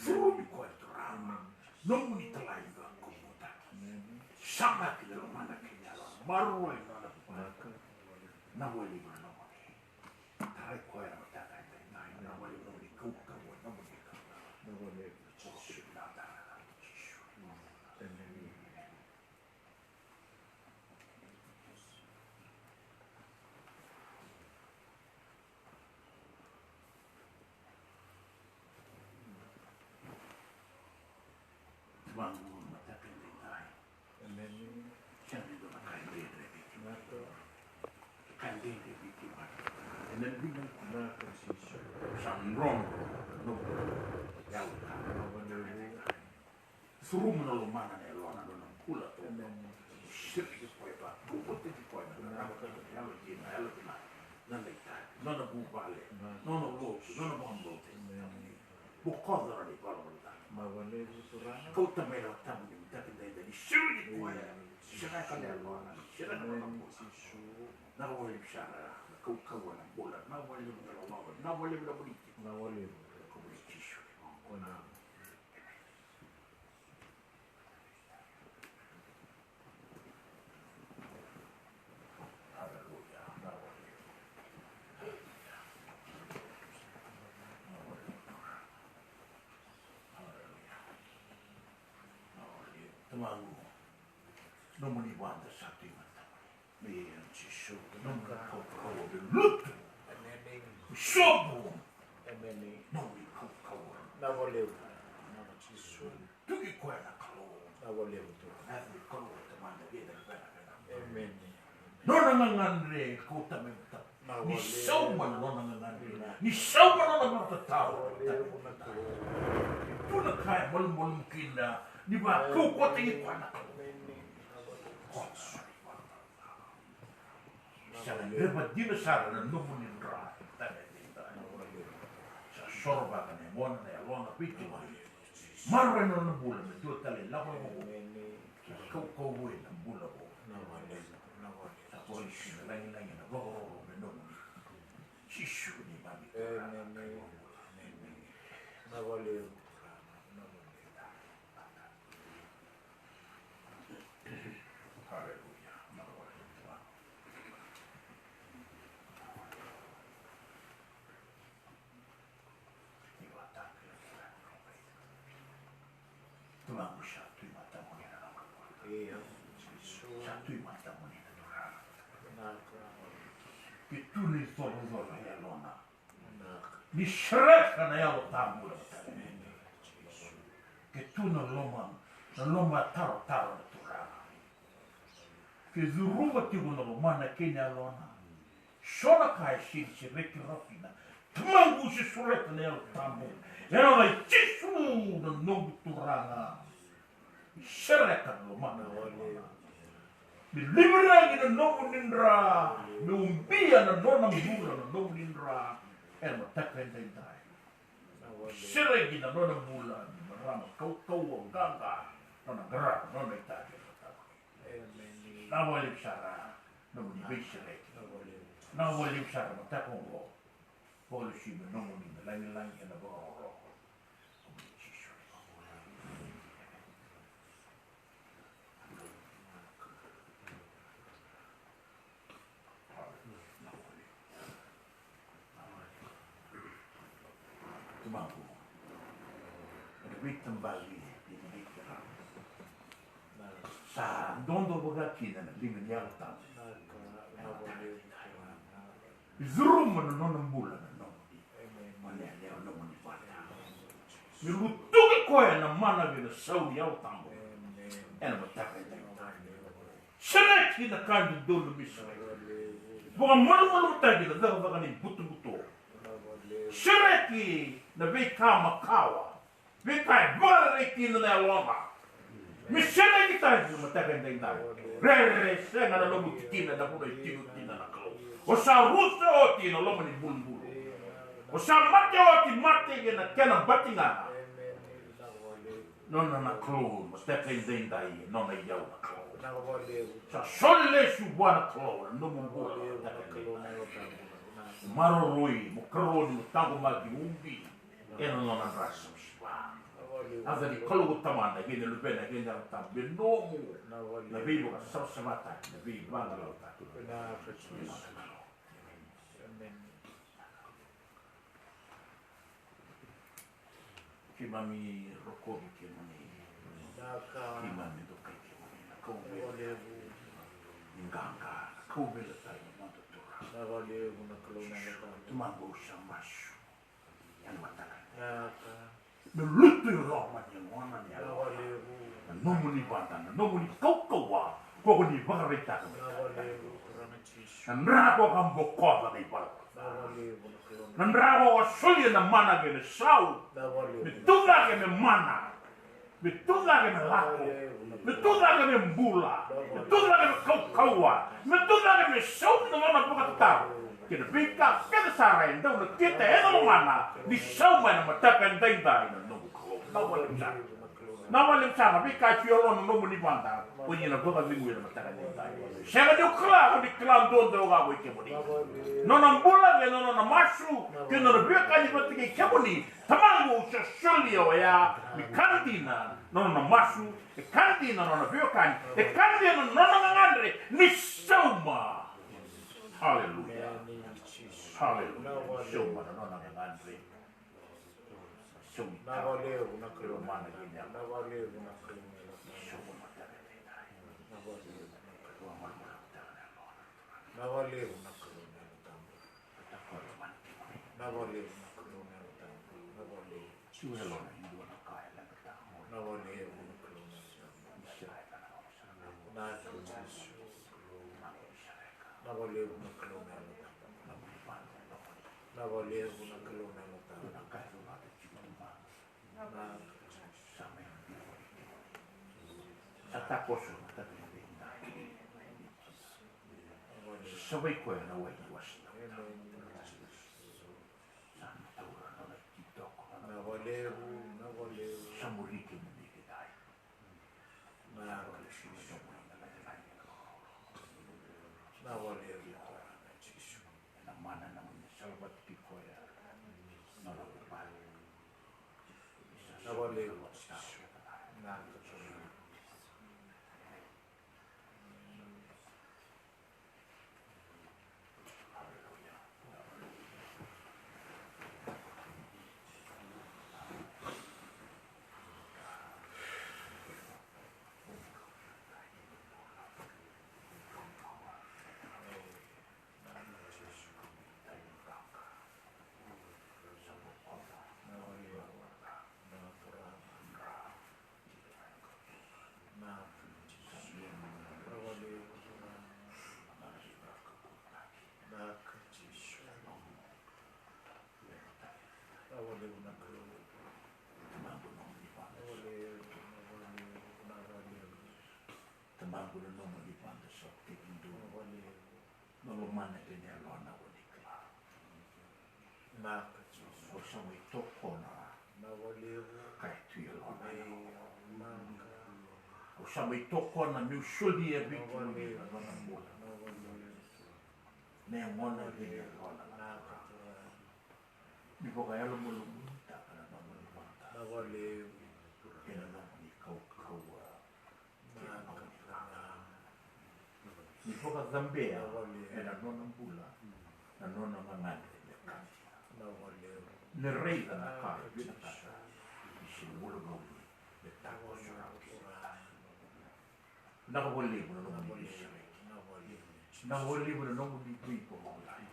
Curumi koya Turaga. Nomuni talai ni vakaukauwataki. Saga kina lomana kei na yalona. Maroroi na nona vuna. Na wali na nomuni. Tarai koya na mataka edaidai. Na wali na nomuni kaukauwa, na nomuni kaukauwa. Na wali na Jisu. Na tara na Jisu. Emeni. Tamaqu, mataka edaidai. Emeni. Na dina. Vinaka Jisu. Sa drodro na nomu yalo ka. Vinaka vakalevu. Curuma na lomana, na yalona, na nona bula tu. Amen. Sereki koya, vakaukauwataki koya na rarama, na yalo dina, na yalo vinaka, na nona itavi, na nona vuvale, na nona lotu, na nona vakabauta. Amen. Bokoca na nona ivalavala ca. Vinaka vakalevu Turaga. Kauta mai na Yalo Tabu ni mataka edaidai, ni sereki koya. Amen. Sereka na yalona, sereka na nona bula. Amen Jisu. Vinaka vakalevu sara na kaukauwa, na bula, vinaka vakalevu na loloma, vinaka vakalevu na vuku. Vinaka vakalevu. Ko Jisu. Amen. Aleluya. Aleluya. Tamaqu, nomuni vada sa tu e matamuni. Io Jisu, nomuni kaukauwa me lutu. Emeni. Me sobu. Emeni. Nomuni kaukauwa. Vinaka vakalevu. Vinaka Jisu. Tuki koya na Kalou. Vinaka vakalevu Turaga. Na yaca ni Kalou Tamada, vei na Luvena, vei na. Emeni. Nona gagadre kauta mai vata. Vinaka vakalevu. Ni sauma na nona gagadre. Vinaka. Ni sauma na nona vakatataro. Vinaka vakalevu na Kalou. Tu na ka e malumalumu kina. Ni vakaukauwataki koya na Kalou. Emeni. Vinaka vakalevu. Sa gadreva dina sara na nomuni dra. Sa sorovaka na yagona, na yalona, vei kemuni. Maroroi na nona bula me dua tale na lako. Sa kaukauwa na bula vou. Sa vakalesuya na lagilagi, na vakaroro me nomuni. Jisu neimami Turaga. Emeni. Emeni. Vinaka vakalevu. Aleluya. Tamaqu, sa tu e matamuni na noqu bula. Io. Sa tu e matamuni na Turaga. Vinaka. Ke tu na icolacola e yalona, ni sereka na Yalo Tabu na mataka. Ke tu na loma, na loma tarotaro na Turaga. Ke curuma tiko na lomana kei na yalona. So na ka e sega ni sereki rawa kina. Tamaqu, se sureta na Yalo Tabu. Ena yaca i Jisu na noqu Turaga. Sereka na lomana. Me liviraki na nomuni dra. Me ubia na nona bula na nomuni dra. Ena mataka edaidai. Sereki na nona bula, ni marama kaukauwa, qaqa, nona qara, nona itavi. Emeni. Vinaka vakalevu sara, nomuni veisereki. Vinaka vakalevu. Vinaka vakalevu sara, mataka oqo. Vakalesuya me nomuni na lagilagi, na vakaroro. Jisu. Tamaqu, ena veitabavi, ena veitabavi. Sa dodo vaka kina na liga ni Yalo Tabu. Curuma na nona bula na nomuni. Emeni. Mo na yalewa nomuni vata. Me lutuki koya na mana vei na sau ni Yalo Tabu. Emeni. Ena mataka edaidai. Sereki na ka dodonu me sereki. Vakamalumalumutaki na cakacaka ni butobuto. Sereki na veika makawa. Veika e vakarerei kina na yalona. Me sereki tale na mataka edaidai. Rere sega na nomu tikina, na vuna e tiko kina na Kalou. O sa rusa oti na loma ni bulubulu. O sa mate oti, mate ena kena batigaga. Nona na Kalou, mataka edaidai, nona iyau na Kalou. Sa soli lesu vua na Kalou na nomu bula, mataka edaidai. Mo maroroi, mo karoni, mo taqomaki, mo ubi. Ena nona dra savasava. Yaca ni Kalou ko Tamada, kei na Luvena, kei na Yalo Tabu, me nomu na veivakasavasavataki, na veivagalalataki. Emeni. Keimami rokovi kemuni. Keimami dokai kemuni na Kalou. Ni qaqa, na Kalou veilatai, na noda Turaga. Tamaqu, au sa masu. Ena mataka. Me lutu i loma ni yagona ni yalo. Na nomuni vada, na nomuni kaukauwa. Ko ni vakaraitaka me. Na dra ko ka bokoca na ivalu. Na dra o a solia na mana kei na sau. Me tucake me mana. Me tucake me lako. Me tucake me bula. Me tucake me kaukauwa. Me tucake me sau na nona vakatataro. Kei na veika kece sara e dau na kita e na lomana ni sau mai na mataka e daidai na nomu Kalou. Na wale msara. Na wale msara, veika e tu e loma na nomuni vada. Ko ia na vakacegui na mataka e daidai. Sega ni o kila, ko ni kila duadua ga ko i kemuni. Nona bula, kei na nona masu, kei na nona veiwekani vata kei kemuni. Tamaqu, au sa solia oya, me ka dina na nona masu, e ka dina na nona veiwekani, e ka dina na nona gagadre, ni sauma. Haleluya. Haleluya. Ni sauma na nona gagadre. Sauma. Na valevu na Kalou. Mana kei na. Na valevu na Kalou. Sauma. Na valevu na Kalou. Na valevu na Kalou. Na valevu na Kalou na Yalo Tabu. Na valevu. Na valevu na Kalou na Yalo Tabu. Na Jisu. Na valevu na Kalou na Yalo Tabu. Na valevu na Kalou na Yalo Tabu. Na Jisu. Sa takoso na Tata. Sa vei koya na wai ni wasina. Sa na taura na lai titoko. Na valevu, na valevu. Sa muri kemuni kidai. Na Jisu. Na valevu koya na Jisu. Na mana na mune salavata ki koya. Na lako vale. Na valevu Jisu. Na Jisu. Tamaqu, na nomuni vada sa tekiduru. Na lomana kei na yalona ko ni kila. Naka Jisu. Au sa mai tokona. Na valevu. Ka e tu e lona. Naka. Au sa mai tokona meu solia vei kemuni na nona bula. Na valevu. Na yagona kei na yalona. Naka. Ni vakayalomalumalumutaka na nomuni vada. Na valevu. Kei na nomuni kaukauwa. Ni vakacabea ena nona bula na nona gagadre me ka dina. Me raica na ka e vinakata ni se ulagauli me takoso rawa ki Setani. Vinaka vakalevu na nomuni veisereki. Vinaka vakalevu na nomuni veivakabulai.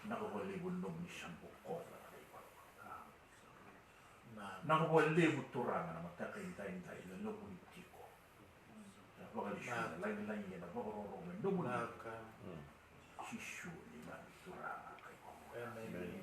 Vinaka vakalevu na nomuni sa bokoca na veivakabulai. Vinaka vakalevu Turaga na mataka edaidai na nomuni tiko. Na vakalesui na lagilagi ena vakarorogo me nomuni. Jisu na neimami Turaga. Emeni.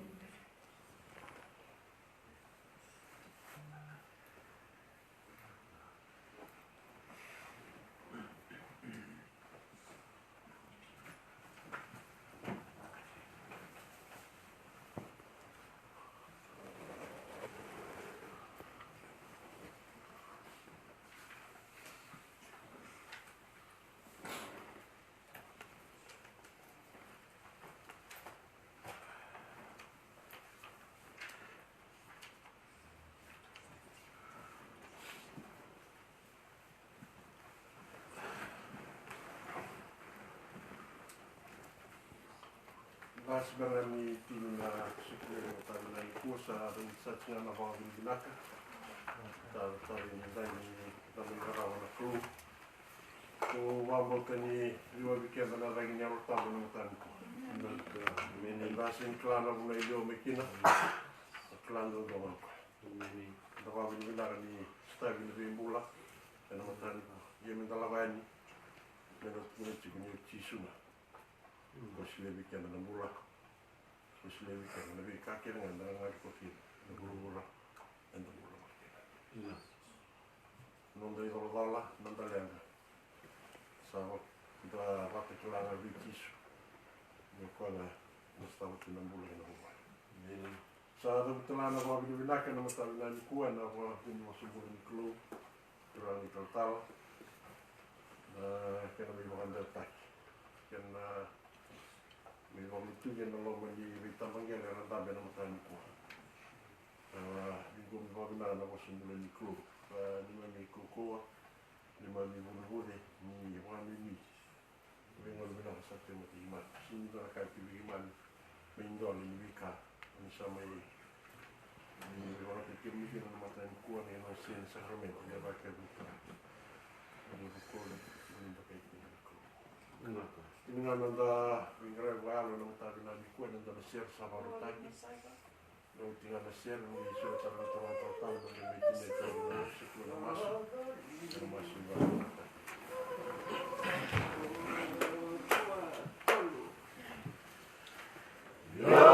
Lasi beka ni tini na siku levu ka tale nikua, sa dau sa tiko na vakavinavinaka. Sa tale ni dai ni na mai qarava na Kalou. Ko vakabauta ni liwa vei keda na cagi ni Yalo Tabu na mataka nikua. Me ni lasi ni kila na vuna e liwa mai kina. Sa kila dodonu na koya. Da vakavinavinaka ni sotavi na veibula ena mataka nikua. Ia me da lako yani me da tukuna tiko ni o Jisu na ko solia vei keda na bula. Levu kece na veika kece ga eda na qali koto kina na vuravura eda bula mai kina. Noda icolacola, noda leqa. Sa va-, da vakatakila ga vei Jisu ni o koya ga na sotava tu na bula kei na vuvale. Sa cavuta tale na vakavinavinaka ena mataka vinaka nikua ena vakavinavinaka ni Kalou, turaga ni talatala, na kena mai vakadewataki, kena mai vakalutuki ena loma ni veitabaqele era dabe ena mataka nikua. A, ni qo mai vakavinaka na vosa bula ni Kalou. A, neimami kaukauwa, neimami vucevuce, ni vakanuinui. Veigalu vinaka sa tu e mata keimami. Sega ni dua na ka e tu vei keimami me idola ni veika o ni sa mai, ni vakatakila mai kina na mataka nikua na inosi ni sakaramede, ni vakavuta. Ni vukoli, ni dokai kina ni Kalou. Vinaka. Kina ga na noda veiqaravi vakayalo ena mataka vinaka nikua, ena noda na sere sa vakarautaki. Oti ga na sere, ni sere sara na turaga talatala, na qai mai tinai tale na masu, na masu, na masu. Ia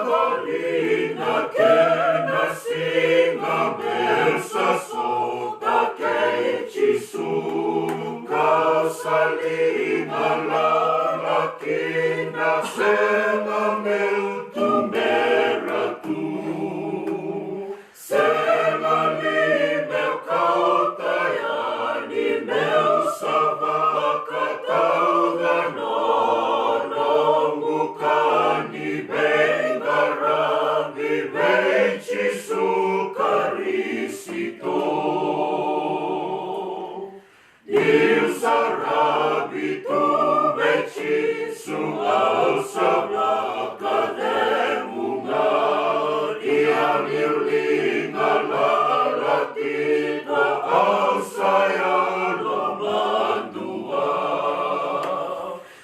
dali na kena siga me sa sota kei Jisu, ka sa liga lala kina, sega me tubera tu. Sega li meu kauta yani meu sa vakatauca na noqu ka ni veiqaravi vei Jisu Karisito? Niu sa ravi tu vei Jisu, au sa vakacegu ga. Ia niu liga lala tiko, au sa yalo madua.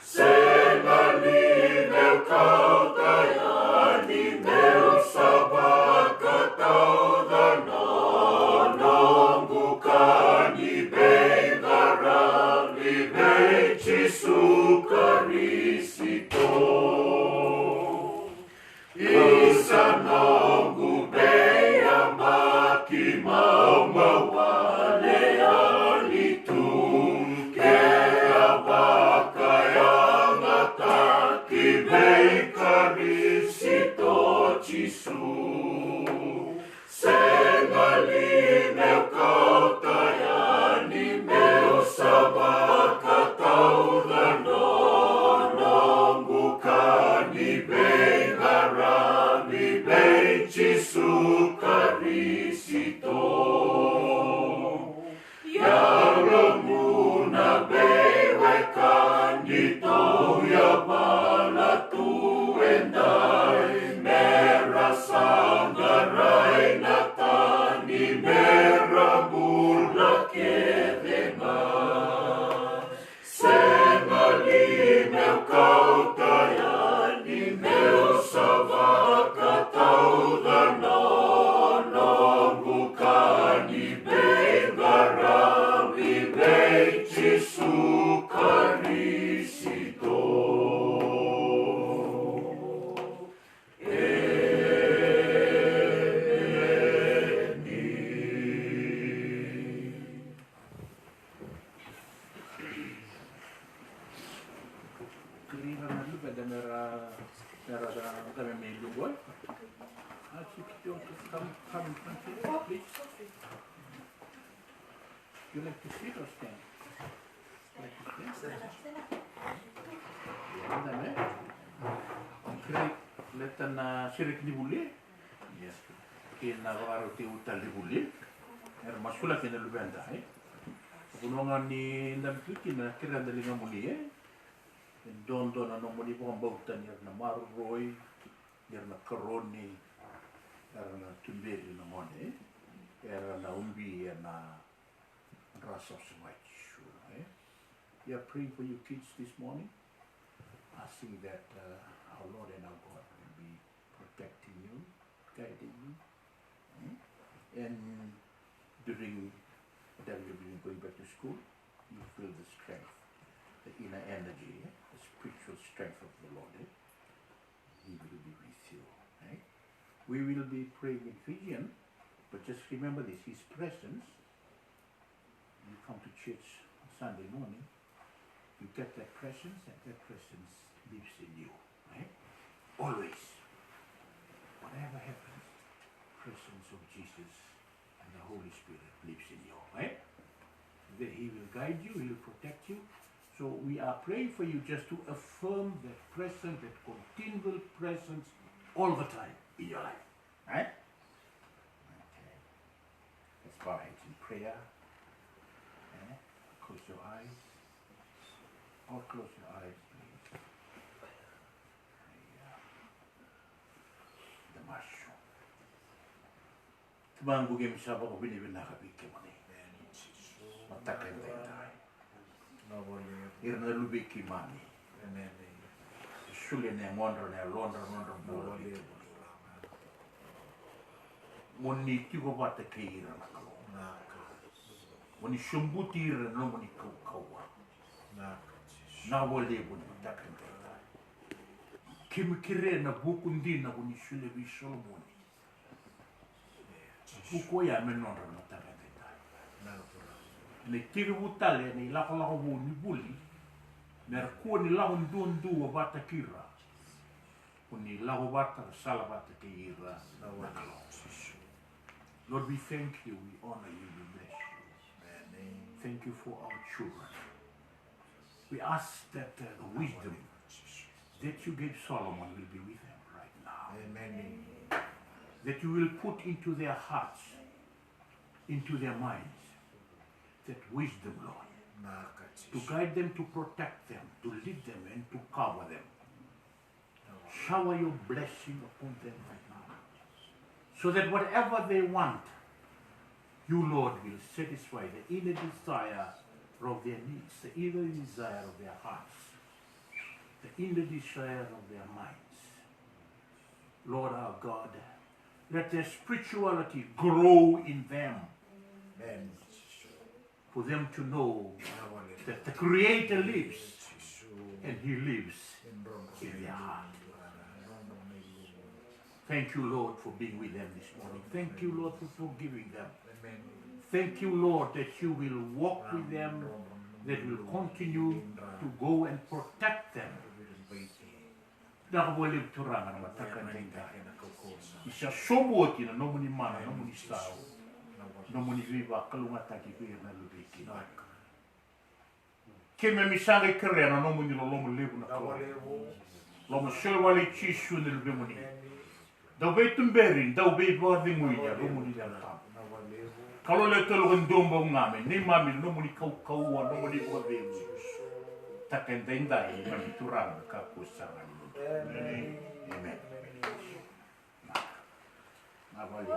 Sega li meu kauta yani meu sa vakatauca na noqu ka ni veiqaravi vei Jisu Karisito? Isa noqu veiyabaki, maumau wale yani tu, ke a vakayagataki vei Karisito Jisu. Sega li meu kauta yani meu sa vakatauca na noqu ka ni veiqaravi vei Jisu Karisito? Yalomu na veiwekani tou yavala tu edai, me ra sa qarai na tani me ra bula kece ga. Sega li meu kauta yani meu sa vakatauca na noqu ka ni veiqaravi vei Jisu Karisito? Emeni. Kerei ira na luveda me ra, me ra dabe mai luqu, e? Ask you to come, come in front here, please. You like to sit or stand? Kerei, leta na sereki ni vuli, e? Ia. Kei na vakarauti uta ni vuli, e? Era masulaki na luveda, e? Vanua ga ni dabe tu kina, kerei na ligamuni, e? E dodo na nomuni vakabauta ni ra na maroroi, ni ra na karoni, era na tuberi na gone, e? Era na ubi ena dra savasava i Jisu, e? We are praying for you kids this morning, asking that, uh, our Lord and our God will be protecting you, guiding you, mm? And during that you'll be going back to school, you feel the strength, the inner energy, eh? The spiritual strength of the Lord, eh? He will be with you. Eh? We will be praying in Fijian, but just remember this, His presence, you come to church on Sunday morning, you get that presence, and that presence lives in you. Eh? Always. Whatever happens, presence of Jesus and the Holy Spirit lives in you. Eh? That He will guide you, He will protect you. So we are praying for you just to affirm that presence, that continual presence all the time in your life. Eh? Okay. Let's bow our heads in prayer. Eh? Close your eyes. All close your eyes, please. Ia. Tamaqu, keimami sa vakavinavinaka vei kemuni. Mataka edaidai. Ira na luvei keimami. Solia na yagodra, na yalodra, na nodra bula vei kemuni. Mo ni tiko vata kei ira na Kalou. Mo ni sobuti ira na nomuni kaukauwa. Vinaka vakalevu ni mataka edaidai. Keimami kerea na vuku dina ko ni solia vei Solomoni. Vuku oya me nodra na mataka edaidai. Na itekivu tale, na ilakolako vou ni vuli, me ra kua ni lako duadua vata kei ira. Ko ni lako vata, sala vata kei ira na Kalou. Lord, we thank you, we honor you, we bless you. Thank you for our children. We ask that uh, the wisdom that you gave Solomon will be with them right now. That you will put into their hearts, into their minds, that wisdom, Lord, to guide them, to protect them, to lead them, and to cover them. Shower your blessing upon them right now, so that whatever they want, you, Lord, will satisfy the inner desire of their needs, the inner desire of their hearts, the inner desire of their minds. Lord our God, let their spirituality grow in them. For them to know that the Creator lives and He lives in their heart. Thank you, Lord, for being with them this morning. Thank you, Lord, for forgiving them. Thank you, Lord, that you will walk with them, that will continue to go and protect them. Vinaka vakalevu Turaga na mataka edaidai. Ni sa sobu oti na nomuni mana, nomuni isau, nomuni veivakalougatataki vei ira na luvei keimami. Keimami sa qai kerea na nomuni loloma levu na Kalou. Loma soli wale i Jisu na Luvemuni. Dau veituberi, dau veivakacegui ni yalomuni na Yalo Tabu. Kalou le tolu ka dua bau ga me neimami na nomuni kaukauwa, nomuni vakacegu. Taka edaidai, neimami Turaga, kakua sara ga ni mudu. Emeni. Emeni. Na vale.